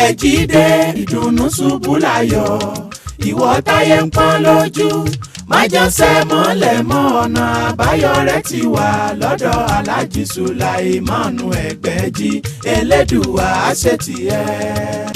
Ẹgbẹ̀jídé ìdùnnú ṣubú láyọ̀, ìwọ táyé ń pọ́n lójú, májànsẹ́ mọ́lẹ̀ mọ́, ọ̀nà àbáyọ rẹ̀ ti wà lọ́dọ̀ Aláàjì Sùláìmánu Ẹgbẹ̀jì. Elédùwà àṣetìẹ́.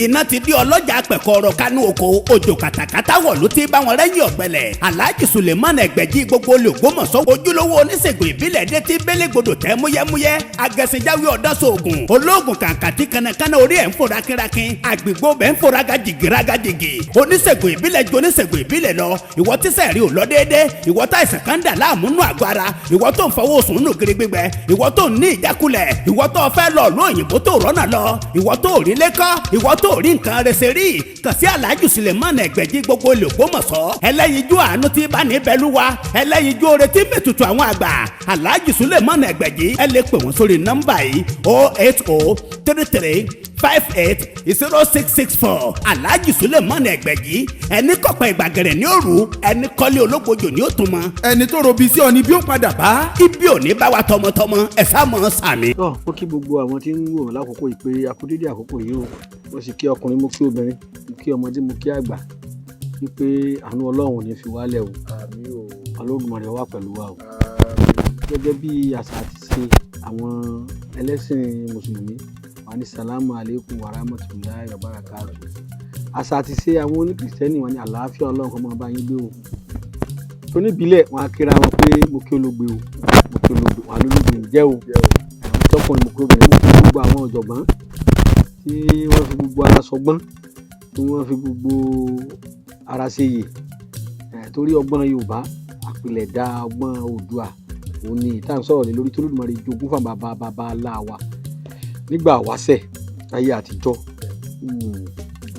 Iná ti di ọlọ́jà pẹ̀kọ́rọ̀ kánú oko, òjò kàtàkàtà wọ̀ ló ti bá wọn rẹ́yìn ọ̀gbẹ́lẹ̀. Alhaji Suleiman Ẹgbẹ̀jì gbogbo olùgbòmọ̀sọ́, ojúlówó oníṣègùn ìbílẹ̀ dé tí bélégbodò tẹ́ múyẹ́múyẹ́, agẹ̀sìnjáwé ọ̀dọ́sọ̀ọ̀gùn olóògùn kàǹkàtì, kànnàkànnà orí ẹ̀ ń fò rákínrákín, àgbègbè bẹ́ẹ̀ ń fò rágàjìgì rágàjìgì. Oníṣègùn ìbílẹ̀ ju oníṣègùn ìbílẹ̀ lọ. Ìwọ tíṣẹ̀ rí ò lọ déédé, ìwọ tá ìsàn kan dà láàmú nù àgọ́ ara, ìwọ tó ń fọwọ́ sùn nù gírí gbígbẹ, ìwọ tó ń ní ìjákulẹ̀, ìwọ tó fẹ́ lọ lóyìnbó tó rọ́nà lọ, ìwọ tó rí lẹ́kọ́, ìwọ tó rí nǹkan rẹsẹ̀ rí, kàn sí Alhaji Suleiman Ẹgbẹ̀jì gbogbo olùgbòmọ̀sọ́, ẹlẹ́yinjú àánú tí bá ní bẹ́lúwa, ẹlẹ́yinjú oore tí mẹ́tutù àwọn àgbà. Alhaji Suleiman Ẹgbẹ̀jì, ẹ lè pè wọ́n sórí nọ́mbà yìí: 08033580664. Alhaji Suleiman Ẹgbẹ̀jì, ẹni kọ̀pẹ́ ìgbàgẹ̀rẹ̀ ní òru, ẹni kọ́lé ológbojò ní òtún mọ́. Ẹni tó robi sí ọ ni bí ó padà bá. Ibi ò ní bá wa tọmọtọmọ, ẹ sá mọ́ sàmì. Tọ́ mo kí gbogbo àwọn tí ń wò lákòókò yìí pé a kú dédé àkókò yìí o. Mo sì kí ọkùnrin, mo kí obìnrin, mo kí ọmọdé, mo kí àgbà wípé àánú Ọlọ́run ò ní fi wálẹ̀ o. Àmín o. Olódùmarè wà pẹ̀lú wa o. Àmín. Gẹ́gẹ́ bí àṣà àti ṣe àwọn ẹlẹ́sìn mùsùlùmí wà ní salamu aleykum wa rahmatulahi wa barakatu. Àṣà àti ṣe àwọn oníkìrìsìtẹ́nì wà ní àlàáfíà Ọlọ́run kó máa bá yín gbé o. Oníbílẹ̀ wọn á kíra wọn pé mo kí ológbe o, mo kí ológbe wọn alólógbe ń jẹ́ o. Àwọn tọkùnrin, mo kí obìnrin, mo kí gbogbo àwọn ọ̀jọ̀gbọ́n tí wọ́n fi gbogbo ara sọgbọ́n, tí wọ́n fi gbogbo ara ṣe yè ẹ̀, torí ọgbọ́n Yorùbá, àpilẹ̀dá ọgbọ́n Oòduà, òun ni ìta ń sọ̀rọ̀ lé lórí tó Olódùmarè jogún fún bàbá bàbá ńlá wa nígbà wáṣẹ̀ ayé àtijọ́.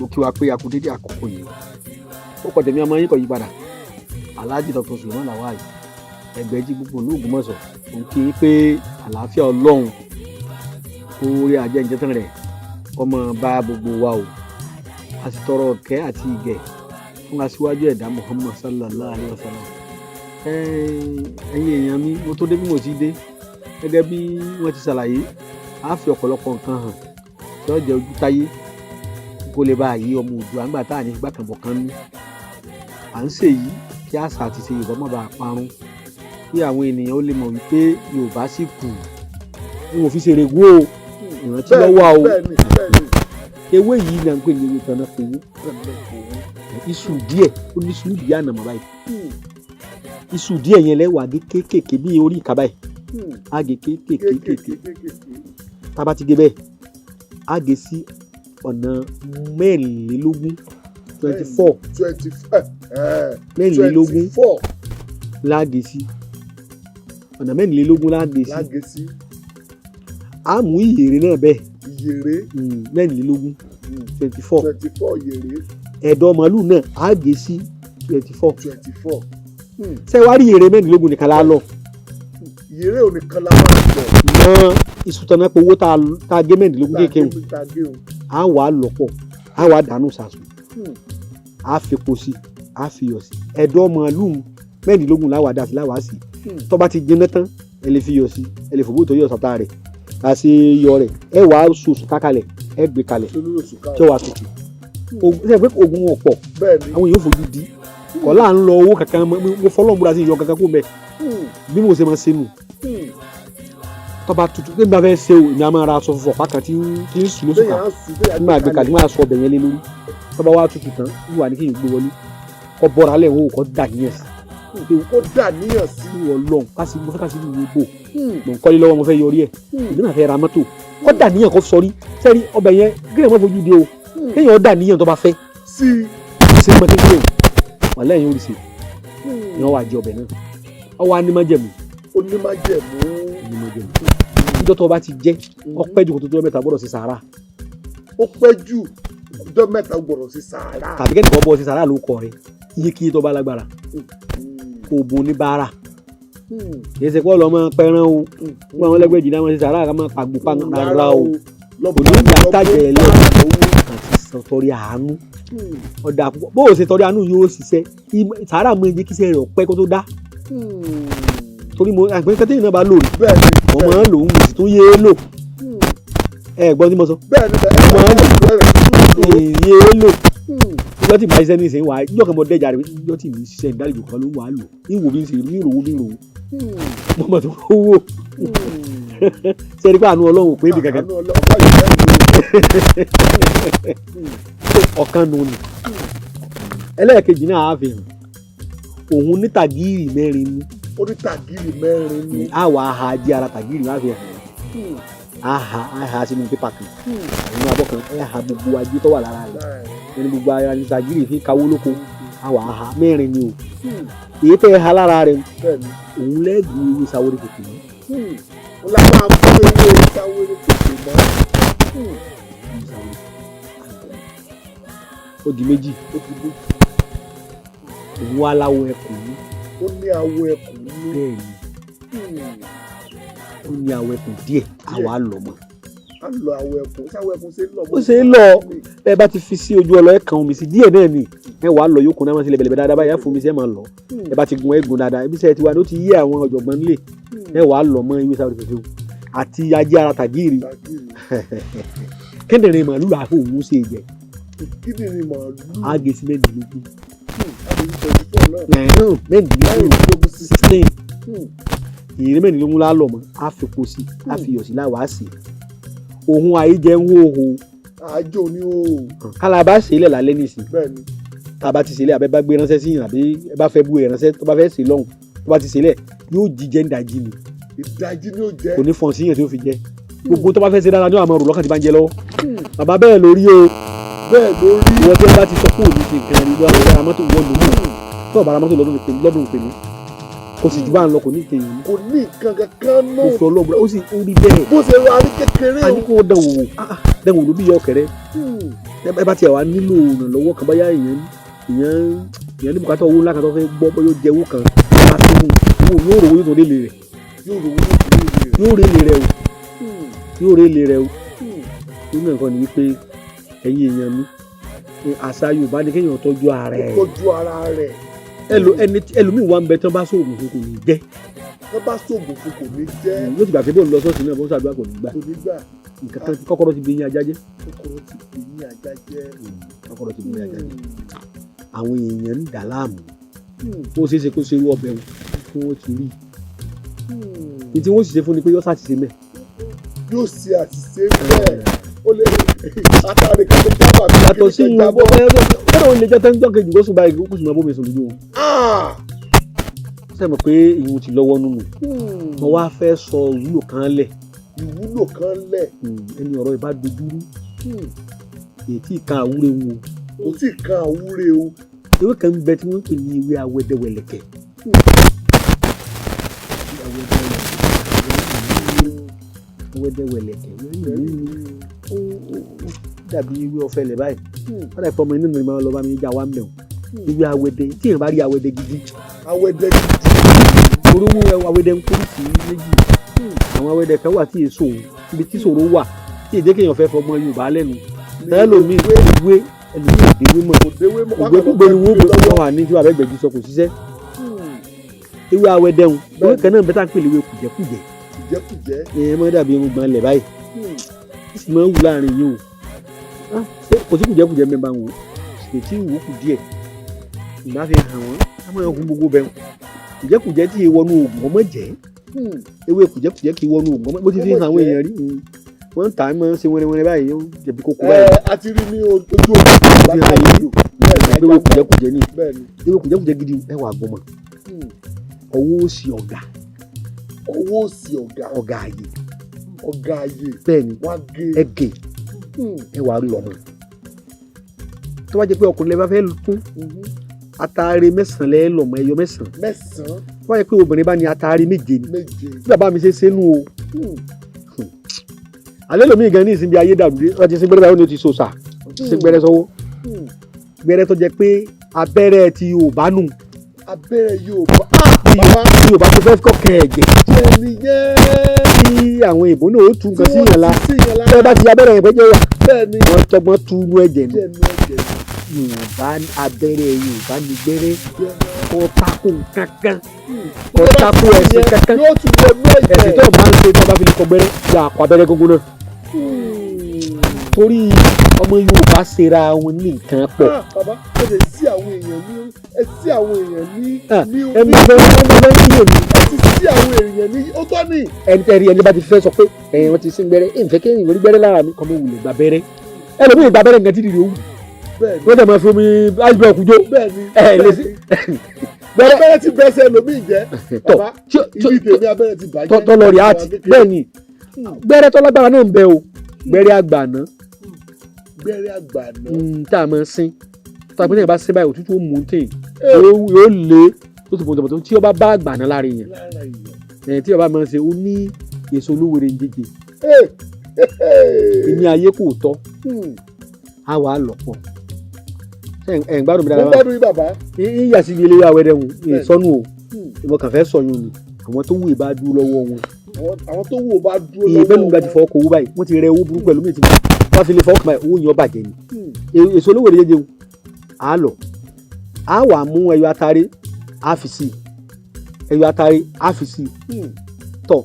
Mo kí wa pé a kú dédé àkókò yìí. Ó kọ tèmi, ọmọ yín kò yí padà, Alhaji Dr. Suleiman Lawal Ẹgbẹ̀jì gbogbo ìlú Ògbómọ̀ṣọ́. Òun kí i pé àlàáfíà Ọlọ́run, orí ajẹ́njẹ́tàn rẹ̀ kó máa bá gbogbo wa o. A sì tọrọ ọ̀kẹ́ àti ìgẹ̀ fún aṣíwájú ẹ̀dá Muhammad sallallahu alayhi wa sallam. Ẹ̀yin èèyàn mi, mo tó dé bí mo ti dé. Gẹ́gẹ́ bí wọ́n ti ṣàlàyé, a fi ọ̀pọ̀lọpọ̀ nǹkan hàn tí ó jẹ́ ojú táyé kó lè bá a yí ọmọ Oòduà nígbà tá à ní gbàkànbọ̀ kan ní. À ń ṣe yìí kí àṣà àti ìṣe Yorùbá má bàa parun, kí àwọn ènìyàn ó lè mọ̀ wípé Yorùbá sì kù. N ò fi ṣeré gbó o, ìrántí lọ́wọ́ o. bẹ́ẹ̀ni bẹ́ẹ̀ni Ewé yìí là ń pè ní ewé tanná fowó. Iṣu díẹ̀, ó ní iṣu díẹ̀ ànàmọ́ báyìí. Iṣu díẹ̀ yẹn lẹ́wàá gé kéékèèké bí orí ìka báyìí. Á gé kéékèèké. Tá a bá ti gé bẹ́ẹ̀, á gé sí ọ̀nà 24, 24. 24. 24. 24. Láàgé sí ọ̀nà 24, láàgé sí. Lágé sí. Á mú ìyèrè náà bẹ́ẹ̀. Ìyèrè. 24, 24. 24 ìyèrè. Ẹ̀dọ̀ màálù náà á gé sí 24. 24. Ṣé wàá rí ìyèrè 24 nìkan lá lọ? Ìyèrè ò nìkan la máa lọ. Mọ iṣu tán náà pé owó tá a gé 24 kéèké hùn, tá a gé hùn. Á wà á lọ́pọ̀, á wà á dànù sàṣùn, á fepo sí, á fi iyọ̀ sí. Ẹ̀dọ̀ màálù 24 láwàá dà sí, láwàá sí. Tó bá ti jiná tán, ẹ lè fi iyọ̀ sí, ẹ lè fòbó tó yọ̀ sọ́tà rẹ̀ àti iyọ̀ rẹ̀. Ẹ wàá sòsù kákalẹ̀, ẹ gbé kalẹ̀ tí ó wàá tutù. Ṣe pé oògùn wọn pọ̀? Àwọn èèyàn fojú di kọ́lá ń lọ owó kankan. Mo fọlọ́ múra sí iyọ̀ kankan kó mẹ́ bí mo ṣe máa ṣe nù. Tó bá tutù, bí n bá fẹ́ ṣe o, èmi á máa ra aṣọ funfun ọ̀pá kan tí ń sùn lóṣù kan tí máa gbé kalẹ̀, tí máa sọ ọbẹ̀ yẹn lé lórí. Tó bá wá tutù tán, wíwà ní kí n gbé wọlé, kọ́ bọ́ra lẹ̀ wọ́n, kọ́ dà níyàn sí. Kó dà níyàn sí. Wọ́n lọ́n kásì, mo fẹ́ kásì ìwé bò, mò ń kọ́lé lọ́wọ́, mo fẹ́ yọrí ẹ̀, èmi náà fẹ́ ra mọ́tò, kọ́ dà níyàn, kọ́ sọrí sẹ́rí ọbẹ̀ yẹn. Kéèyàn má fojú di o, kéèyàn dà níyàn tó bá fẹ́ sí ṣe mọ́ kékeré o, wà lẹ́yìn oríṣi ni wọ́n wá jẹ ọbẹ̀ náà. Ọwọ́ anímọ̀jẹ̀mú. Onímájẹ̀mú. Anímọ̀jẹ̀mú, níjọ́ tó o bá ti jẹ́, ó pẹ́ jù kó tó tó mẹ́ta, gbọ́dọ̀ sí sàárà. Ó pẹ́ jù ọjọ́ 3 gbọ́dọ̀ sí sàárà. Tàbí kẹ́nìkan bọ́ sí sàárà ló kọ rẹ̀, iyekíye tó bá lágbára kò bùn ní báárà. Kì í ṣe pọ́ lọ́mọ pẹ́ràn o, fún àwọn ẹlẹ́gbẹ̀jì náà wọ́n ṣe sàárà ká máa pàgbó pa rárá o. Kò ní ìgbà tájẹ̀ ẹ̀ lẹ́ àti tọrí àánú ọ̀dà púpọ̀. Bó o ṣe tọrí àánú yóò ṣiṣẹ́ sàárà mú ẹjẹ́ kíṣẹ́ rẹ̀ ọ̀pẹ́ kó tó dá, torí mo àgbẹ̀ kẹ́tẹ́yìn náà bá lò rí. Mo máa ń lò ó, mo sì tún yé e lò. Ẹ gbọ́n tí mo sọ. Bẹ́ẹ̀ni. Mo máa ń lò. Ìyè lò ìjọ tí màá ṣiṣẹ́ ní ìsìn wà á ìjọ kan mọ dẹ́jà rẹ̀, ìjọ tí mi ṣiṣẹ́ ìdálejò kan ló wà á lò ìwò bí ń ṣe ní ìròwó bí ìròwó mo mọ̀ tó wò ṣe é rí pé àánú Ọlọ́run ò pé ibi kankan. Àánú Ọlọ́run, ọba yìí fẹ́ lò. Ọ̀kan nù ni. Ẹlẹ́ẹ̀kejì náà á fi hàn òun ní tàgírì 4 ní. Ó ní tàgìrì 4 ní. Á wà á ha jí ara tàgírì á fi hàn á ha á ha sínú pépà kan nínú abọ́ kan, ẹ ha gbogbo ajé tó wà lára rẹ̀ ẹni gbogbo ara ní tàgírì fi kawó lóko, á wà á ha 4 ni o. Èyí tẹ́ ẹ ha lára rẹ̀ òun lẹ́gùn ewé sáwórí kòkò mọ́. Ó la máa kó ewé sáwórí kòkò mọ́. Ó di 2. Ó di 2. Òun wá láwọ ẹkùn ní. Ó ní awọ ẹkùn ní. Bẹ́ẹ̀ ni, ó ní awọ ẹkùn díẹ̀, àwa lọ mọ́. A lọ awọ ẹkùn, sáwọ ẹkùn ṣe ń lọ mọ́. Ó ṣe é lọ, bẹ́ẹ̀ bá ti fi sí ojú ọlọ ẹ̀ kan omi sí díẹ̀ náà ni ẹ wàá lọ yókùn náà máa ti lẹ̀bẹ̀lẹ̀bẹ̀ dáadáa báyìí, ẹ fún mi sí ẹ máa lọ. Ẹ bá ti gun ẹ gun dáadáa, ibi sẹ́yẹ ti wá ní ó ti yé àwọn ọ̀jọ̀gbọ́n nílé, ẹ wàá lọ mọ́ ewé sáré fífi àti ajé ara tàgíìrì. Kíndìnrín màálù àfọ òun ṣe jẹ. Kíndìnrín màálù. Àgè sí 24. 24 mẹ́rìndínlógún, 16. Ìrírí 24 la lọ mọ́, á fi po sí, á fi iyọ̀ sí láwàá sí. Òun àyíjẹ ń wó o. Àjò ni o. Kálá bá ṣe é lẹ̀ lálẹ́ nìsín. Bẹ́ẹ̀ni. Tá a bá ti ṣe é lẹ̀, àbẹ́ bá gbé ránṣẹ́ sí yàn, àbí ẹ bá fẹ́ bú ẹ ránṣẹ́, tó bá fẹ́ ṣe lọ́hùn, tó bá ti ṣe é lẹ̀, yóò jíjẹ ńdajì ni. Ìdajì ni ó jẹ. Kò ní fọ́n sí yàn tí ó fi jẹ. Gbogbo tó bá fẹ́ ṣe dára ní àmọ́ rò lọ́kàn tí bá ń jẹ lọ́wọ́. Bàbá bẹ́ẹ̀ lórí o. Bẹ́ẹ̀ lórí. Ìwọ tí wọ́n bá ti sọ pé òní ṣe nǹkan ẹni lọ́wọ́ ara mọ́tò wọ́n lò ó. Tó ọ̀bára mọ́tò lọ́dún pè mí. Kò sì jù bá ń lọ, kò ní ìtẹ̀yìn. Kò ní nǹkan kankan náà. Mo fi Ọlọ́run, ó sì ó rí bẹ́ẹ̀. Bó ṣe wá rí kékeré o. A ní kó dán wò, dán wò ló bí yọ ọkẹrẹ. Ẹ bá tiẹ̀ wá nílò ìrànlọ́wọ́ kan, báyà èèyàn ní bùkátà owó ńlá kan tó fẹ́ gbọ́, bóyá ó jẹ owó kan, bá tó wù owó yóò rówó yóò tó délé rẹ̀. Yóò rówó yóò rélé rẹ̀ o. Yóò rélé rẹ̀ o. Nínú nǹkan ni wípé ẹ̀yin èèyàn mi, àṣà Yorùbá ni kéèyàn tọ́jú ara ẹ̀. Tọ́jú ara rẹ̀. Ẹlòmíì wà ń bẹ tán bá sóògùn fún kò ní jẹ́. Tán bá sóògùn fún kò ní jẹ́. Yóò ti gbà pé bóun lọ sọ́ọ̀sì náà, bóun ṣàdúrà kò ní gbà. Kò ní gbà. Nǹkan kan kọ́kọ́rọ́ ti bí yín ajá jẹ́. Kọ́kọ́rọ́ ti bí yín ajá jẹ́. Kọ́kọ́rọ́ ti bí yín ajá jẹ́. Àwọn èèyàn ń dà láàmú. Ó ṣeé ṣe kó ṣe irú ọbẹ̀ wọn kí wọ́n ti rí. Ní tí wọ́n sì ṣe fún ni pé yóò ṣàṣìṣe mẹ́. Yóò ṣe àṣìṣe bẹ́ẹ̀. Ó lè àtàrí kan tó jábà bí yàtọ̀ sí ìwọ̀n bọ́dọ̀ wọn lè jẹ́ tẹ́ńjọ́ kejì kó sùn báyìí kó sì máa bómi sùn lójú wọn. Ṣé mọ̀ pé ìyún ti lọ́wọ́ nínú? Mo wá fẹ́ sọ ìwúlò kan lẹ̀. Ìwúlò kan lẹ̀. Ẹni ọ̀rọ̀ ìbá dojúrú. Èyí tí kan àwúre wọn o. Kò tí ì kan àwúre o. Ewé kan ń bẹ tí wọ́n ń pè ní ewé awẹ́dẹ́wẹ̀lẹ̀kẹ̀. Awẹ́dẹ́wẹ̀lẹ̀kẹ̀ ó dàbí ewé ọ̀fẹ́lẹ̀ báyìí. Wọ́n dàbí ọmọ inú mi máa lọ bá mi já wa ń bẹ̀ wọ́n. Ewé awẹ́dẹ́ tí èèyàn bá rí awẹ́dẹ́ gidi. Awẹ́dẹ́ gidi. Orówó awẹ́dẹ́ ń kórìí sí méjì. Àwọn awẹ́dẹ́ kan wà tí èso òun ibi tí ìṣòro wà tí èdè kéèyàn fẹ́ fọmọ Yorùbá lẹ́nu. Ẹlòmíì ìwé ẹlòmíì òdewé mọ̀. Ògbékúgbé ni wọ́n gbé wọn wà ní tí wàá bẹ́ẹ̀ gbẹ̀jú sọ kò ṣiṣẹ́. Ewé awẹ́dẹ́ ń ewé kan náà bẹ́tà ń pè léwé kùjẹ́kùjẹ́. Kùjẹ́kùjẹ́. Ẹ mọ́ dàbí irun gbọ̀n lẹ̀ báyìí. Ó sì máa ń wù láàrin yìí o. Kò sí kùjẹ́kùjẹ́ mẹ́ba ń wò ó tí wò ó kù díẹ̀. Ìgbà fi hàn wọ́n á máa hun gbogbo bẹ́ẹ̀. Kùjẹ́kùjẹ́ tí wọnú oògùn ọmọ jẹ́. Ewé kùjẹ́kùjẹ́ kì í wọnú oògùn ọmọ bó ti fi hàn àwọn èèyàn rí. Wọ́n ń tà á máa ń ṣe wẹ́rẹ́wẹ́rẹ́ báyìí ó jẹ̀bi kókó báyìí. Ẹ a ti rí ní ojú oògùn látàrí ewé kùjẹ́kùjẹ́ ní ewé kùjẹ́kùjẹ́ gidi ẹwà àgbọ̀mọ̀. Ọwọ́ òsì ọ̀gá. Ọwọ́ òsì ọ̀gá. Ọ̀gá ààyè. Ọ̀gá ààyè. Bẹ́ẹ̀ni wọ́n ẹ gé ẹ wàá lọ́mọ. Tó bá jẹ́ pé ọkùnrin lè bá fẹ́ fún ataare 9 lẹ́ lọ́mọ ẹyọ 9. 9. Tó bá jẹ́ pé obìnrin bá ní ataare 7 ni. 7. Bí bàbá mi ṣe sẹ́nu o. Alẹ́ lomi gan ní ìsinmi ayé dàrú dé wọ́n ti sin gbẹ́rẹ́ báyìí ó ní o ti so sà ó ti sin gbẹ́rẹ́ sọ́wọ́. Gbẹ́rẹ́ tó jẹ́ pé abẹ́rẹ́ ti Yorùbá nù. Abẹ́rẹ́ Yorùbá. Bí Yorùbá ti fẹ́ kọ́kẹ́ ẹ̀jẹ̀. Jẹ́ni yẹn. Tí àwọn ìbò náà ó tu nǹkan sí yàn la. Bí ẹ bá ti abẹ́rẹ́ yẹn pé jẹ́ wà. Wọ́n tọgbọ́n tu inú ẹ̀jẹ̀ ni. Yorùbá abẹ́rẹ́ Yorùbá ni gbẹ́rẹ́. Kò tako kankan. Kò tako ẹ̀sìn kankan. Ẹ̀sìn tó o máa ń ṣe tó o bá fi lè kọ gbẹ́rẹ́ yà kọ abẹ́rẹ́ gógó náà. Tó Torí ọmọ Yorùbá ṣera wọn ní nǹkan pọ̀. Ah, bàbá, ẹ lè sí àwọn èèyàn ní, ẹ sí àwọn èèyàn ní ní Ẹ mọ fẹ́, ẹ mọ fẹ́ yíyẹ mi. Ẹ ti sí àwọn èèyàn ní, ó tọ́ ni. Ẹni tẹ́ rí, ẹni bá ti fẹ́ sọ pé ẹ̀yìn wọn ti sín gbẹ́rẹ́, ẹ̀ ń fẹ́ kéèyàn orí gbẹ́rẹ́ lára mi kọ́ mọ́ wulẹ̀ gba bẹ́rẹ́. Ẹlòmíì gba bẹ́rẹ́, nǹkan tí rírì owó wọ́n tẹ̀ máa fi omi ice block jó. Ẹ lè sí gbẹ́rẹ́. Abẹ́rẹ́ ti bẹ́sẹ̀ lómi jẹ́. Tọ́. Bàbá, ibi tèmi, abẹ́rẹ́ ti bàjẹ́. Tọ́ lọ rí àti bẹ́ẹ̀ ni gbẹ́rẹ́ tó lágbára náà ń bẹ o, gbẹ́rẹ́ àgbà náà. Gbẹ́rẹ́ àgbà náà. Tá a máa sín, tá a pín ní ìbá sín báyìí, òtútù ó mú un tè, yóò lé tó sì bọ̀tọ̀ tí ó bá bá àgbà náà lára èèyàn. Lára èèyàn. Ẹ̀ tí ó bá máa ṣe, ó ní èso olówèrè ń jẹjẹ ìní ayé kò tọ́, á wà á lọ pọ̀. Ẹ̀ ń gbádùn mi Mo dáadáa? Gbádùn yín, bàbá. Yíyà sí ibi eléyà wẹ́rẹ́ hùn ìsọnù o. Ìmọ̀ kàn fẹ́ sọyún ni àwọn tó wù ìbá dúró lọ́wọ́ wọn. Àwọn tó wù ó bá dúró Iye bẹ́ẹ̀ nígbà tí wọn. fọwọ́ kọ owó báyìí, wọ́n ti rẹ owó burúkú pẹ̀lú mi, ti wọ́n fi lè fọwọ́ kàn báyìí, owó yẹn ó bàjẹ́ ni. Èso olówó èrè jẹjẹun á lọ, á wà mú ẹyọ atare, á fi sí ẹyọ atare, á fi sí tọ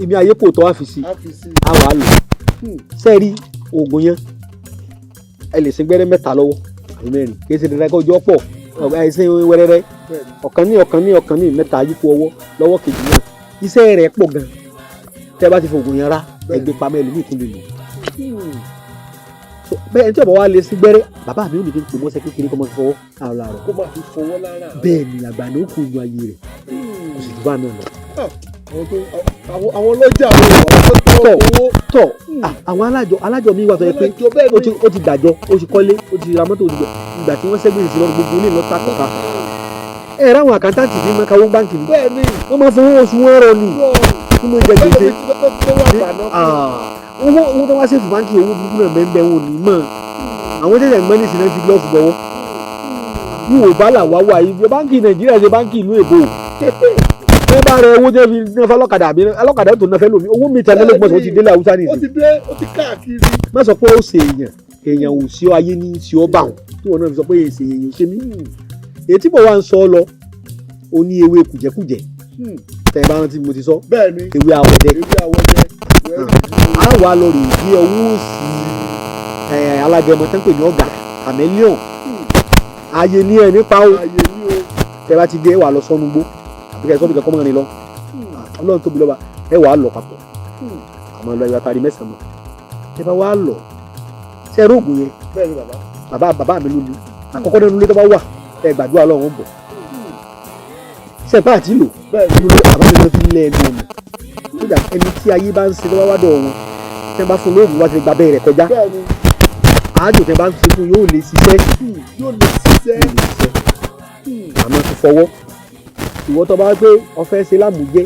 ìmí ayé kò tọ́, á fi sí. Á fi sí. Á wà á lọ sẹ́ẹ̀rí oògùn yẹn, ẹ lè sin gbẹ́rẹ́ mẹ́ta lọ́wọ́ àbí mẹ́rin, kì í ṣe dandan kó jọ pọ̀, ẹ ṣe wẹ́rẹ́rẹ́. Ọ̀kan ní, ọ̀kan ní, ọ̀kan ní, mẹ́ta, yípo ọwọ́ lọ́wọ́ kejì náà. Iṣẹ́ rẹ̀ pọ̀ gan. Tẹ́ bá ti fi oògùn yẹn rá, ẹ gbé pamọ́, ẹlòmíì tún lè lò. So, bẹ́ẹ̀, ẹni tí ọ̀bọ̀ wa lè sí gbẹ́rẹ́, bàbá mi ò ní kí n pò mọ́sẹ̀ kékeré kọ́ mọ́ fi fọwọ́ láàárọ̀ láàárọ̀. Kó máa fi fọwọ́ lára. Bẹ́ẹ̀ ni, àgbà ní ó kù nu ayé rẹ̀, kò sì jù bá náà lọ. Àwọn tó àwọn ọlọ́jà, àwọn tó tọ́ Tọ́. owó. Tọ́, àwọn alájọ mi wà tó yẹ pé Alájọ, bẹ́ẹ̀ ni. ó ti gbàjọ, ó ti kọ́lé, ó ti ra mọ́tò, ó ti gbẹ ìgbà tí wọ́n sẹ́gbẹ̀sì sí lọ́rùn, gbogbo ilé lọ́ta kọ̀ọ̀kan. Ẹ ráwọn accountant tí máa kawó báńkì ni. Bẹ́ẹ̀ ni. Wọ́n máa fowó oṣù wọn rọ ni, wọ́n máa jẹ gbèsè. Tó wà gbà náà. Ah, owó tó wá sí fún báńkì, owó burúkú náà bẹ́ẹ̀ bẹ́ẹ̀, wọn ò ní mọ̀. Àwọn tẹ̀sẹ̀ ń gbọ́ ní ìsìn fi glove bọ̀wọ́. Yóò bá là wá wá ibi báńkì Nàìjíríà ṣe báńkì ìlú èbó, wọ́n bá rẹ owó tẹ́ fi náà fọlọ́kadà àbí ọlọ́kadà tó náà fẹ́ lómi, owó mi tẹ̀ lọ́gbọ̀n, ó ti délé Haúsá Ó nìyí. ti dé, ó ti káàkiri. Má sọ pé ó ṣe èèyàn, èèyàn ò sí ọ, ayé ní í ṣe ọ bá wọn tí wọn náà fi sọ pé èsè èèyàn ṣe mí. Èyí tí mo wá ń sọ ọ lọ, ó ní ewé kùjẹkùjẹ. Tẹ ẹ bá rántí, mo ti sọ. Bẹ́ẹ̀ ni. Ewé awọdẹ. Ewé àwọ̀dẹ. Á wà lọ rè gbé ọwọ́ òsì ẹ alágẹmọ tẹ́ ń pè ní ọ̀gà chameleon, ayé ní ẹ nípa o. Ààyè ní o. Tẹ bá ti gé, ẹ wà lọ sọnù gbó àbí kẹ sọ́bì kẹ́kọ́ mọ́rin lọ. Ọlọ́run tóbi lọ́ba, ẹ wà á lọ papọ̀, àmọ́ lọ ẹyọ atari mẹ́sàn-án mọ́. Tẹ bá wà á lọ, ṣe é róògùn yẹn? Bẹ́ẹ̀ ni, bàbá. Bàbá mi ló ní àkọ́kọ́ nínú ilé tó bá wà, ẹ gbàdúrà, Ọlọ́run bọ̀ ṣe bá àti lò. Bẹ́ẹ̀ ni. Nínú ilé bàbá mi ló fi lé ẹnu ọ̀nà kódà, ẹni tí ayé bá ń ṣe tó bá wá dọ̀ wọn, tí wọ́n bá fún lóògùn, wá ti gba abẹ́ rẹ̀ kọjá. Bẹ́ẹ̀ ni. Àájò tí wọ́n bá ń ṣe fún yóò lè ṣiṣẹ́. Yóò lè ṣiṣẹ́. Yóò lè ṣiṣẹ́. Àmọ́ ti fọwọ́ ìwọ tó bá pé ọfẹ́ ṣe lámùjẹ́,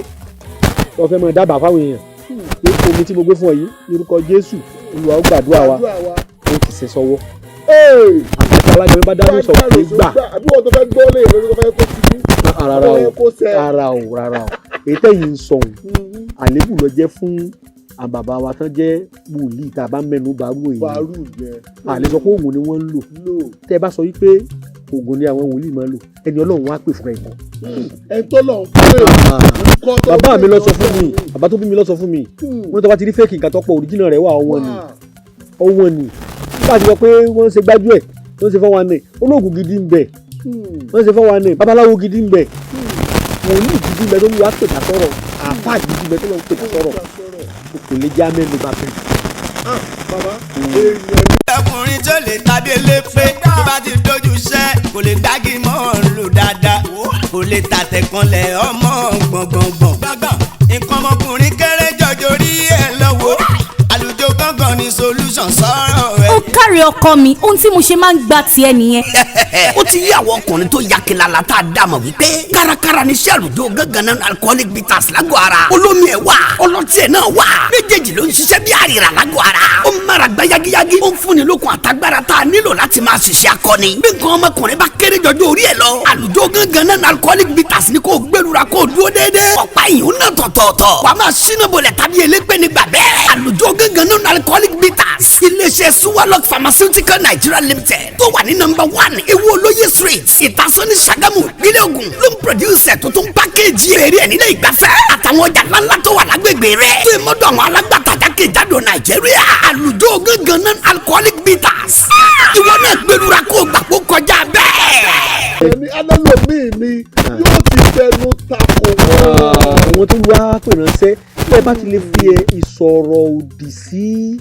tó fẹ́ máa dábàá fáwọn èèyàn pé omi tí mo gbé fún ọ yìí, ní orúkọ Jésù, Olúwa ó gbàdúrà wa. Gbàdúrà wa. Ó ti ṣe sọwọ́. Ee! Àti alájọ bá dáná sọ pé gbà. Àbí wọ́n tó fẹ́ gbọ́ lé lórí tó fẹ́ kó ṣubú. Rárá Tó o. fẹ́ kó sẹ́. Rárá o, rárá o. Èyí tẹ̀yìn ń sọ̀hún, àlébù lọ jẹ́ fún àwọn bàbá wa tán jẹ́ wòlíì tá a bá mẹ́nu bàrú èyí. Bàrú yẹn. Àlè sọ pé oògùn ni wọ́n ń lò. Lò. Tẹ́ ẹ bá sọ wípé oògùn ni àwọn wòlíì máa ń lò, ẹni Ọlọ́run wá pè fúnra ẹ̀ kọ́. Ẹni tó lọ ń pè kọ́ tó Bàbá mi pè lọ sọ fún mi, lọ́dọ̀. Bàbá tó bí mi lọ sọ fún mi, wọ́n tó bá ti rí fake nǹkan tó pọ̀, original rẹ̀ wà, ọ̀wọ́n ni, ọ̀wọ́n ni. Nígbà tí wọ́n pé wọ́n ń ṣe gbájú ẹ̀, wọ́n ń ṣe 419, olóògùn gidi ń bẹ, wọ́n ń ṣe 419, babaláwo gidi ń bẹ, wòlíì gidi ń bẹ tó ń wá pèsè sọ̀rọ̀, àáfàá gidi ń bẹ tó ń pèsè sọ̀rọ̀, kò lè já mẹ́nu bá bẹ́ẹ̀. Bàbá, èèyàn ní. Ọkùnrin tó lè tàbí lépè tó bá ti dojú iṣẹ́, kò lè gbági mọ́ lò dáadáa, kò lè tàtẹ̀kànlẹ̀ ọmọ gbọ̀ngbọ̀ngbọ̀n. Nǹkan ọmọkùnrin kéré jọjọ rí ẹ lọ́wọ́, àlùjọ gángan ni solution sọ̀rọ̀ ẹ. Ó káre, ọkọ mi. Ohun tí mo ṣe máa ń gba tiẹ̀ nìyẹn. Ó ti yí àwọn ọkùnrin tó ya kilala tá a dá mọ̀ wípé kárakára ni iṣẹ́ àlùjọ gángan náà, alcoholic bitters lágọ̀ ara. Olómi ẹ̀ wà, ọlọ́tí ẹ̀ náà wà, méjèèjì ló ń ṣiṣẹ́ bí àrìrà lágọ̀ ara. Ó ń mára gbá yagiyagi, ó ń fúnni lókun àtagbára tá a nílò láti máa ṣiṣẹ́ akọni. Bí nǹkan ọmọkùnrin bá kéré jọjọ orí ẹ̀ lọ, àlùjọ gángan náà, alcoholic bitters ni kò gbẹlura kó dúró déédéé. Ọ̀pá ìyún náà tọ̀tọ̀ọ̀tọ̀, wàá máa ṣínà bolẹ̀ tàbí elépè nígbà bẹ́ẹ̀. Àlùjọ gángan náà, alcoholic bitters, iléeṣẹ́ Suwalok Pharmaceutical Nigeria Limited tó wà ní number 1 Ewu Olóye Street, Ìtasọ́ní, Ṣàgámù, ìpínlẹ̀ Ògùn ló ń produce ẹ̀ tó tún package èrè ẹ̀ nílé ìgbafẹ́ àtàwọn. Àtàwọn ọjà ńláńlá tó wà lágbègbè rẹ̀. Tó ìmọ̀dọ̀ àwọn alágbàtà jákèjádò Nàìjíríà. Àlùjọ gángan non alcoholic bitters. Ìwọ náà gbẹlura kó o gbà kó kọjá bẹ́ẹ̀. Ẹni alẹ́lòmíì ni yóò ti fẹnu takò wọ́n. Àwọn tó wá pè ránṣẹ́, bí ẹ bá ti lè fi ìsọ̀rọ̀ òdì sí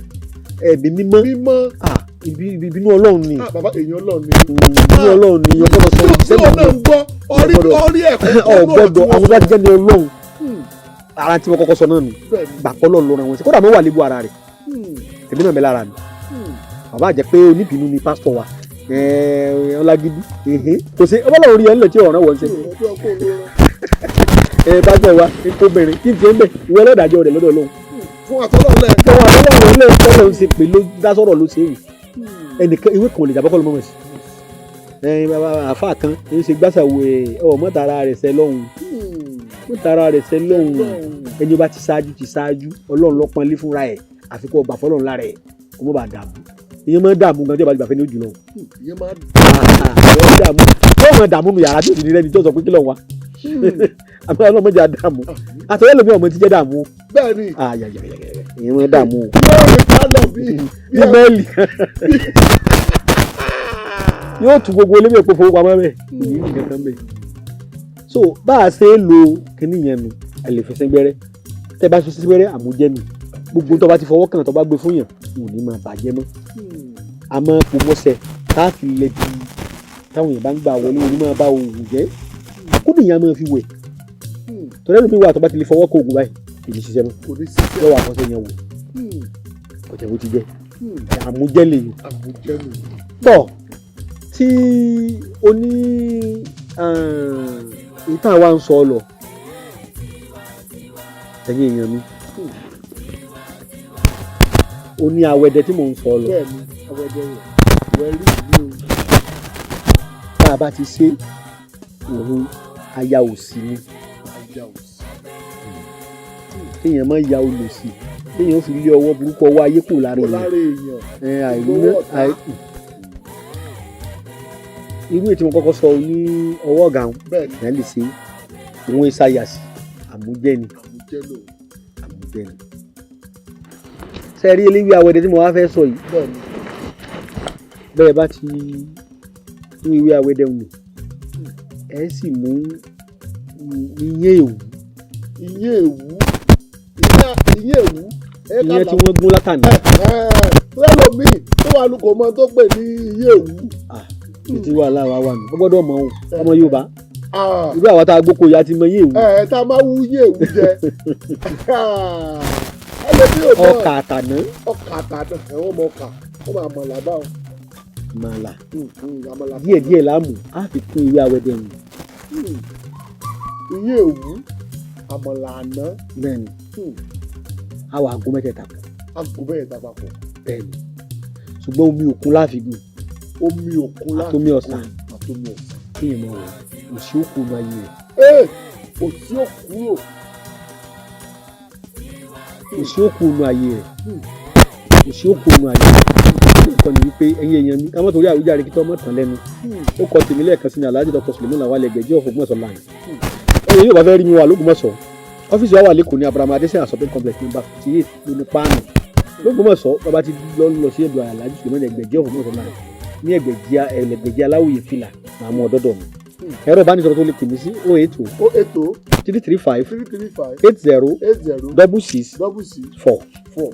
ẹ̀mí mímọ́, mímọ́, ah, ìbínú Ọlọ́run ni. Ah, bàbá, èèyàn Ọlọ́run ni. Ìbínú Ọlọ́run ni. Ọgbọ́dọ̀ sọ Tí wọn náà ń gbọ́ orí orí ẹ̀kọ́. Ọgbọ́dọ̀ àwọn bá ti jẹ́ ní Ọlọ́run ara tí wọ́n kọ́kọ́ sọ náà nù. Gbàpọ́ lọ́ọ́ lọ́ra wọn sí kódà mọ́ wà lébu ara rẹ̀. Èmi náà mẹ́ lára mi, bàbá àjẹ́ pé oníbínú ni pásítọ̀ wa ọlágídí kò sí ọlọ́run rí ẹ ńlẹ̀ tí ọ̀ràn wọ̀ ń ṣe ẹ bá jẹ́ wa kóbìnrin kí n ti ń bẹ̀ ìwọ ẹlẹ́dàjọ́ rẹ̀ lọ́dọ̀ Ọlọ́run. Fún àtọ́lọ́lẹ̀. Tọwọ́ àtọ́lọ́run ilé ìtọ́lọ́run ṣe pé ló dá sọ̀rọ̀ ló ṣe é ẹnìkan ìwé kan ò lè jábọ́ kọ́ ló mọ̀ sí ẹ. Bàbá àfa kan ń ṣe gbàsàwò ẹ ọ mọ́tara rẹ̀ sẹ́ lọ́hùn, mọ́tara rẹ̀ sẹ́ lọ́hùn. Ẹni ó bá ti ṣáájú ti ṣáájú, Ọlọ́run ló pọ́nlé fúnra ẹ̀. Àfikún ọgbà fọlọ́run lára ẹ̀ kó mọ́ bá dààmú. Ìyẹn máa ń dààmú gan tí ọba ti gbà fẹ́ ní ojú lọ. Ìyẹn máa Yóò dààmú, yóò máa dààmú nu yàrá tí òsì ní rẹ́ni tó sọ pé kí ló ń wá. Àmọ́ ọlọ́mọdé àdààmú àtọ̀yẹ́ lómi ọmọ ti jẹ́ dààmú. Bẹ́ẹ̀ ni. Ìyẹn máa dààmú. Yóò rí pálọ̀ bíi bí mẹ́ẹ̀lì yóò tún gbogbo olómi èpo fowópamọ́ bẹ́ẹ̀ ìyẹn ní kankan bẹ́ẹ̀. So bá a ṣe é lo kíní yẹn nu, ẹ lè fi sẹ́gbẹ́rẹ́. Tẹ́ bá fi sẹ́gbẹ́rẹ́ àmújẹ́nu, gbogbo tó bá ti fọwọ́ kàn, tó bá gbé fún yàn, kò ní máa bàjẹ́ mọ́. Àmọ́ kò mọ̀ọ́sẹ̀ káàfin lẹ́bi táwọn èèyàn bá ń gbà wọlé oní máa bá oògùn jẹ́ kó nìyẹn máa fi wẹ̀ torí ẹlòmíì wà tó bá ti lè fọwọ́ kó oògùn báyìí, kò ní ṣiṣẹ́ mọ́. Kò ní ṣiṣẹ́. Lọ́wọ́ àkọsẹ́ yẹn wò kò jẹ́ bó ti jẹ́ àmújẹ́ lè yàn. Àmújẹ́nu. Tọ̀ tí o ní ìtàn wa ń sọ ọ lọ, ẹ̀yin èèyàn mi, o ní awẹ́dẹ tí mò ń sọ ọ lọ. Bẹ́ẹ̀ ni, awẹ́dẹ rẹ̀ wẹ́rí mi o. Tá a bá ti ṣe òun, aya òsì ni. Ajá òsì. Kéèyàn má ya olòṣì, kéèyàn ó fi lé ọwọ́ burúkú, ọwọ́ ayé kù lára Kò èèyàn. lára èèyàn. Ẹ àìní irú èyí tí mo kọ́kọ́ sọ ní ọwọ́ ọ̀gá òun Bẹ́ẹ̀ ni. ìyá lè ṣe òun ìsayàsì àmújẹ́ ni. Àmújẹ́nu. Àmújẹ́ ni. Ṣe rí eléwé awẹ́dẹ tí mo wá fẹ́ sọ yìí? Bẹ́ẹ̀ ni. Bẹ́ẹ̀ bá ti mú ewé awẹ́dẹ wù, ẹ sì mú iyán èwú. Ìyẹn èwú, ìyẹn èwú. Iyán tí wọ́n gún látàná. Lẹ́lòmíì tó wà lóko mọ́ tó pè ní ìyẹn èwú. Ibi tí wàhálà wa wà nù, ó gbọ́dọ̀ mọ̀ ọ́n ọmọ Yorùbá. Ah, irú àwọn tá a gbóko ya ti mọ iyán èwú. Ẹ tá a máa wú ìyẹn èwú jẹ, ẹlòmíì ò mọ̀. Ọkà àtàná. Ọkà àtàná, ẹ̀wọ̀n mọ ọkà, wọ́n máa mọ̀ làbá o. Màlà. Àmàlà. Díẹ̀ díẹ̀ láàmú á fi kún ewé awẹ́dẹ wù. Ìyẹn èwú, àmàlà àná. Bẹ́ẹ̀ni. Á wà gún mẹ́tẹ̀ẹ̀ta pọ̀. Aago bẹ́ẹ̀ ta papọ̀. Bẹ́ẹ̀ni, ṣùgbọ́n omi òkun láfi gùn. Omi òkun láti Àtomi ọ̀sà. Àtomi ọ̀sà. Kéèyàn máa wọ̀, òsì òkú nu ayé rẹ̀. Ee, òsì òkúrò. Òsì òkú nu ayé rẹ̀, òsì òkú nu ayé rẹ̀. Nǹkan ni wípé ẹ̀yin èèyàn mi, ká má torí àwíjàre kí tọ́ mọ̀ tán lẹ́nu. Ó kọ tèmi lẹ́ẹ̀kan sí ni Alhaji Dr. Suleiman Lawal Ẹgbẹ̀jì of Ògbómọ̀ṣọ́ land. Ẹ̀yin yóò bá fẹ́ rí mi wà lÓgbómọ̀ṣọ́, ọ́fíìsì wa wà lẹ́kọ̀ọ́ ní Abraham Adesina Shopping Complex, number 58 lóní páànù lÓgbómọ̀ṣọ́. Bàbá ti lọ lọ sí ẹ̀dọ̀ Alhaji Suleiman Ẹgbẹ̀jì of Ògbómọ̀ṣọ́ land ní Ẹgbẹ̀jì, Ẹgbẹ̀jì aláwòye fìlà, màá mú ọdọ́dọ̀ mi. Ẹ̀rọ ìbánisọ̀rọ̀ tó lè pè mí sí: 080 080 335 335 80 80 66 66 4 4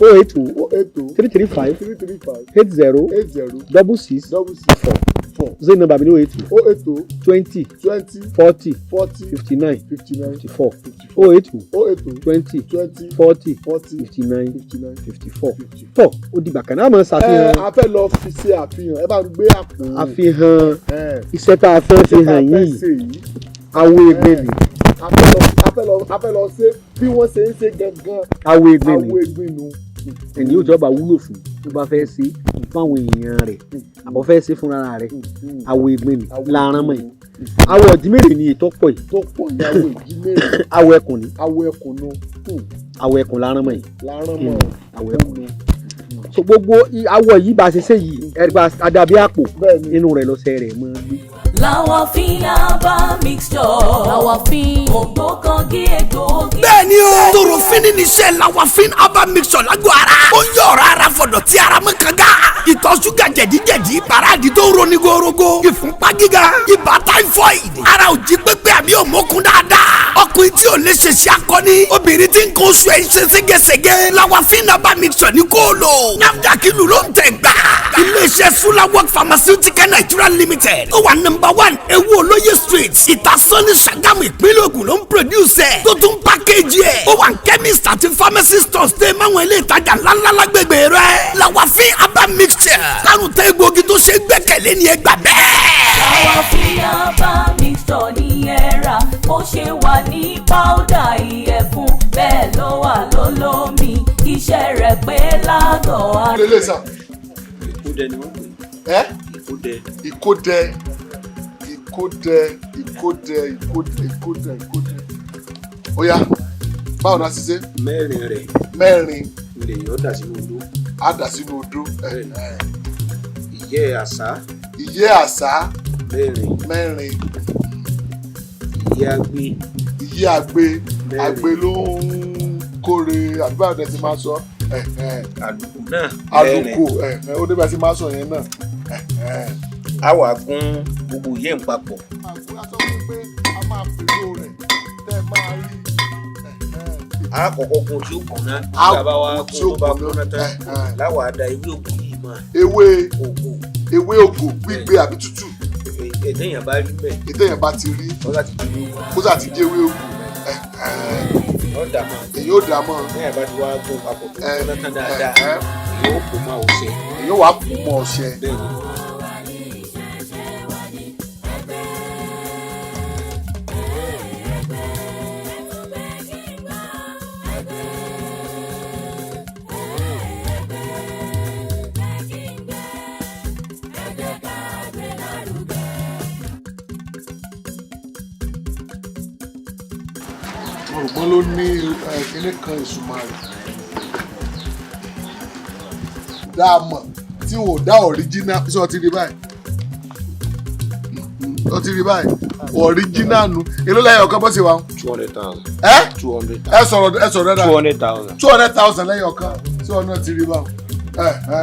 080 080 335 335 80 80 66 66 4 4. Zenith number mi ní 080 080 20 20 40 40 59 59 54 080 080 20 20 40 40 59 59 54. 54. Tọ́ ó dìgbà kan náà, máa Ẹ ṣàfihàn. a fẹ́ lọ fi ṣe àfihàn, ẹ bá ń gbé àpò. Àfihàn ẹ iṣẹ́ tá a fẹ́ fi ṣe tá a hàn fẹ́ yìí. ṣe yìí. Awo egbe ni. A fẹ́ lọ ṣe bí wọ́n ṣe ń ṣe gangan. Awo egbe ni. Awo egbin nu. Ẹni yóò jọba wúlò fún tó bá fẹ́ ṣe fáwọn èèyàn rẹ̀ àbọ̀ fẹ́ ṣe fúnra rẹ̀, awo egbe ni láàrán mọ́ yìí. Awo ọ̀dìmẹ̀rẹ̀ ni ètò pọ̀ yìí. Tó pọ̀ ní awo ìjímèrè. Awo ẹkùn ni. Awo ẹkùn nu. Awo ẹkùn láàrán mọ́ yìí. Lárán mọ́. Awo ẹkùn ni. So gbogbo awọ yìí bá a ṣe ṣe yìí, ẹgbà adàbí àpò inú rẹ̀ lọ́sẹ̀ rẹ̀ mọ́ gbé. Làwàfin herbal mixture. Làwàfin ògbókangí egbòogi. Bẹ́ẹ̀ni o, torofin ní iṣẹ́ Lawafin herbal mixture lágọ̀ ara. Ó ń yọ ọ̀rọ̀ ara fọ̀dọ̀ tí ara mọ́ kanga. Ìtọ̀ ṣúgà, jẹ̀díjẹ̀dí, paráàdì tó ń roni gorogo, ìfúnpá gíga, ibà typhoid, ara ò jí pépé àbí òmókun dáadáa. Ọkùnrin tí ò lè ṣèṣe akọni, obìnrin tí ń kó oṣù ẹ̀ ń ṣe ségesège. Lawafin herbal mixture ní kó lò. NAFDAC ìlú ló ń tẹ̀ gbà. Iléeṣẹ́ Sulawok Pharmaceutical Nigeria Limited ó wà number 1 Ewu Olóye Street, Ìtasọ́ní, Ṣàgámù, ìpínlẹ̀ Ògùn ló ń produce ẹ̀ tó tún package ẹ̀. Ó wà ní chemist àti pharmacy stores tẹ́ máwọn ilé ìtajà ńláńlá lágbègbè rẹ̀. Lawafin herbal mixture, kárùn tẹ́ egbòogi tó ṣe é gbẹ́kẹ̀lé ni, ẹ gbà bẹ́ẹ̀. Làwàfin herbal mixture ní ẹ rà. Bó ṣe wà ní powder ìyẹ̀fun, bẹ́ẹ̀ ló wà lólómi. Iṣẹ́ rẹ̀ pé lágọ̀ọ́ ara. Lélẹ̀ sà. Ìkódẹ ni wọ́n pè. Ẹ. Ìkódẹ. Ìkódẹ, ìkódẹ, ìkódẹ, ìkódẹ, ìkódẹ, ìkódẹ. Ó yá, báwo ni a ṣe ṣe? Mẹ́rin rẹ̀. Mẹ́rin. Lè yọ dà sínú odó. Á dà sínú odó. Ìyẹ́ àṣá. Ìyẹ́ àṣá. Mẹ́rin. Mẹ́rin. Ìyẹ́ agbe. Ìyẹ́ agbe. Mẹ́rin. Agbe ló ń kórè àbí báwo ni ẹ ti máa sọ? Àlùkò náà. Àlùkò, ó débẹ̀ tí máa sọ yẹn náà. A wà gún gbogbo ìyẹ́ ń papọ̀. Àgbo sọ fún pé a máa pèlò rẹ̀ tẹ́ ẹ máa rí. A kọ́kọ́ gún tí ó kùnà. A Tí a bá wá gún gún tí ó tó bá kùnà. kúnná tán, láwa da ewé ògùn yìí mọ́. Ewé ògò. Ewé ògò gbígbẹ àbí tútù? Ètèyàn bá rí bẹ́ẹ̀. Ètèyàn bá ti rí. Wọ́n láti di ewé ògùn. Kó sà ti jẹ́ ewé ògò. Yóò dà mọ́. Èyí ó dà mọ́. Lẹ́yìn bá ti wá gún papọ̀ tó kúnná tán dáadáa, èyí ó kó mọ́ ọṣẹ. Èyí ó wá kó mọ́ ọṣẹ. Bẹ́ẹ̀ni. Ọ̀rùngbọ́n ló ní kinní kan ìsúnmọ́ rẹ̀ dá a mọ̀ tí wọn ò dá original. Ṣé o ti rí báyìí? O ti rí báyìí, original nu. Èló lẹ́yìn ọ̀kan bó ṣe wà? 200,000. Ẹ 200. Ẹ sọ̀rọ̀, ẹ sọ̀rọ̀ dáadáa. 200,000. 200,000 lẹ́yìn ọ̀kan tí wọn náà ti rí báwọn. Ẹ ẹ,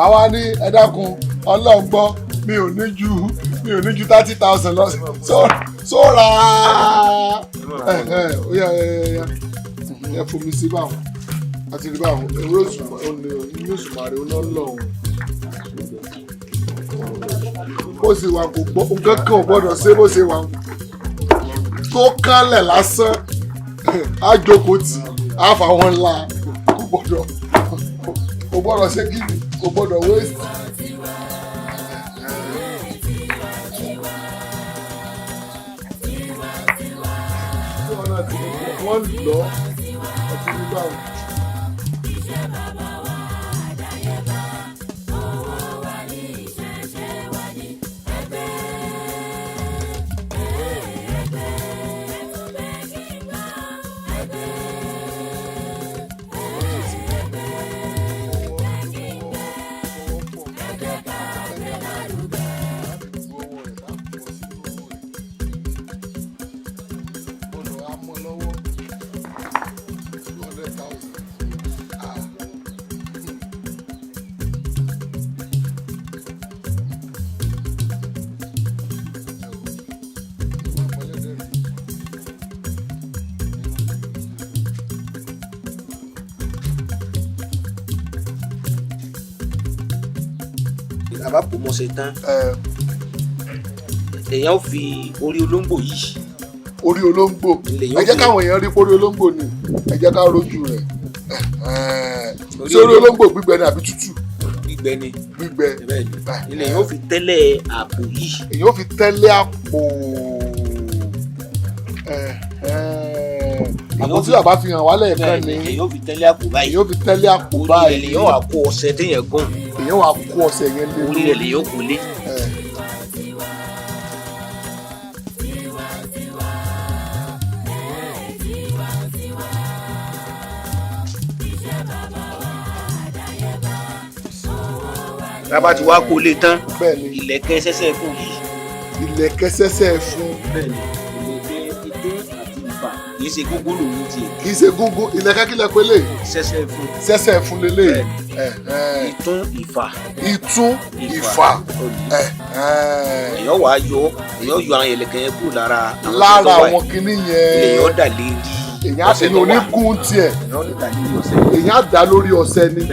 àwa ní ẹ dákun, Ọlọ́run gbọ́, mi ò ní ju 30,000 lọ sóra. Ẹ ẹ, ó yá, ẹ ẹ ẹ, fún mi sí báwọn àti rí báwọn. Ewé òṣùmàrè ọlọ́run bó ṣe wà, kò gbọ́ nǹkan kan ò gbọ́dọ̀ ṣe. Bó ṣe wà tó kálẹ̀ lásán, á jókòó tì á fà wọ́n ńlá. Kò gbọ́dọ̀ ṣe kí ni, kò gbọ́dọ̀ waste. Tí wọ́n náà ti wọ́n lọ àti rí báwọn. Gbọ́dọ̀ á mọ́ lọ́wọ́, 200,000. Ah. A bá pò mọ́ṣẹ tán, èèyàn ó fi orí olóńgbò yìí. Orí olóńgbò. Lèyàn Ẹ jẹ́ fi- káwọn èèyàn rí pórí olóńgbò ni. Ẹ jẹ́ ká rojú rẹ̀. Orí Ṣé orí olóńgbò gbígbẹ ni àbí tútù? Gbígbẹ ni. Gbígbẹ. Bẹ́ẹ̀ni, ilẹ̀ yóò fi tẹ́lẹ̀ àpò yìí. Èyàn ó fi tẹ́lẹ̀ àpò, àpò tí bàbá fi hàn wá lẹ́ẹ̀kan ni. Èyàn ó fi tẹ́lẹ̀ àpò báyìí. Èyàn ó fi tẹ́lẹ̀ àpò Orí rẹ̀ báyìí. lèyàn wà kó ọṣẹ téèyàn gún. Èyàn wà kó ọṣẹ yẹn lé. Orí rẹ̀ lèyàn kó lé. Tá a bá ti wá kó lé tán, Bẹ́ẹ̀ni. ìlẹ̀kẹ̀ sẹ́sẹ́ fún yìí. Ìlẹ̀kẹ̀ sẹ́sẹ́ fún. Bẹ́ẹ̀ni, ìlẹ̀kẹ̀ ìtún àti ìfà, kì í ṣe gógó lòun tiẹ̀. Kì í ṣe gógó. Ìlẹ̀kẹ̀ kílẹ̀ pé lè. Sẹ́sẹ́ fún. Sẹ́sẹ́ fún lélẹ̀. Ìtún ìfà. Ìtún ìfà. Èèyàn wàá yọ, èèyàn yọ àwọn ìlẹ̀kẹ̀ yẹn kúrò lára àwọn Lára tó wà àwọn yìí. kinní yẹn. Èèyàn dà lérí Èèyàn ọṣẹ èèyàn tó ò ní wà. gún tiẹ̀. Èèyàn lè dà lérí ọṣẹ. Èèyàn á dà lórí ọṣẹ ni.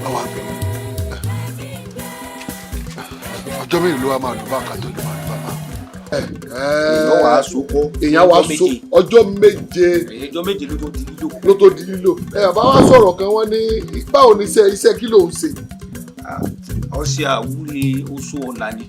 Báwa ọjọ́ mélòó ló wá máa lò bá kàtó lè máa lò bá máa. Èèyàn wàá so kọ́. Èèyàn wàá so ọjọ́ 7. Ọjọ́ 7 ló tó di lílò. Ló tó di lílò. Ẹ bàbá wa sọ̀rọ̀ kan, wọ́n ní báwo ni iṣẹ́ kí ló ń ṣe. Ọṣẹ àwúre oṣù ọ̀la ni.